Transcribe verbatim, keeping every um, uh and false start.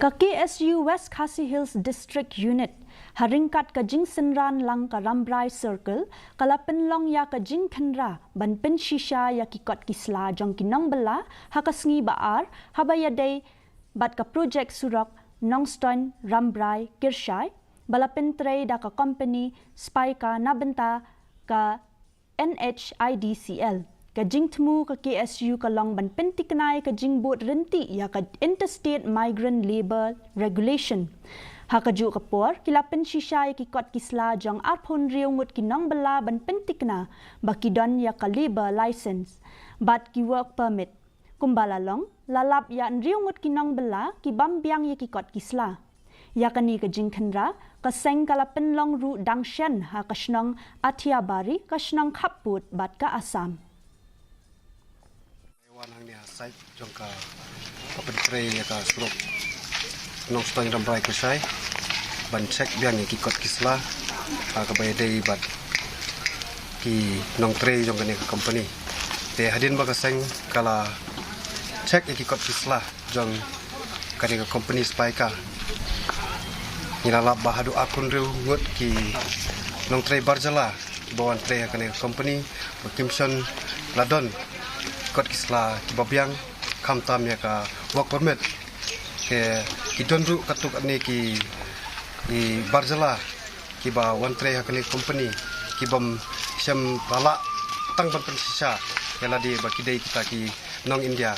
Ka K S U West Khasi Hills District Unit, ha ryngkat ka jingsynran lang ka Rambrai Circle, ka la pynlong ïa ka jingkhynra ban pynshisha ïa ki kot ki sla jong ki nongbylla ha ka sngi ba ar, haba ïadei bad ka projek surok Nongstoiñ Rambrai Kyrshai, ba la pyntrei da ka kompani Spika na bynta ka N H I D C L. Ka jingthmu ka K S U ka long ban pyntikna ïa ka jingbud ryntih ïa ka Interstate Migrant Labour Regulation. Ha kajuh ka por, ki la pynshisha ïa ki kot ki sla jong arphew hynriew ngut ki nongbylla ban pyntikna ba ki don ïa ka labour license bad ki work permit. Kumba la long, la lap ïa hynriew ngut ki nongbylla ki bym biang ïa ki kot ki sla. Ïa kane ka jingkhynra, ka seng ka la pynlong ruh dang shen ha ka shnong Athiabari, ka shnong khappud bad ka Assam. Wan hangne ha site jong ka, ka pyntrei ïa ka surok Nongstoiñ Rambrai Kyrshai ban check biang ïa ki kot ki sla, ha kaba ïadei bad ki nongtrei jong kane ka company. Te hadien ba ka seng ka la check ïa ki kot ki sla jong kane ka company Spika, ngi la lap ba haduh arphew hynriew ngut ki nongtrei bar jylla ba wan trei ha kane ka company ba kim shym la don kot ki sla kiba biang, khamtam ïa ka work permit. Te ki don ruh katto katne ki, ki bar jylla kiba wan trei ha kane ka company ki bym shym la lah tang ban pynshisha ïa lade ba ki dei kita ki nong India.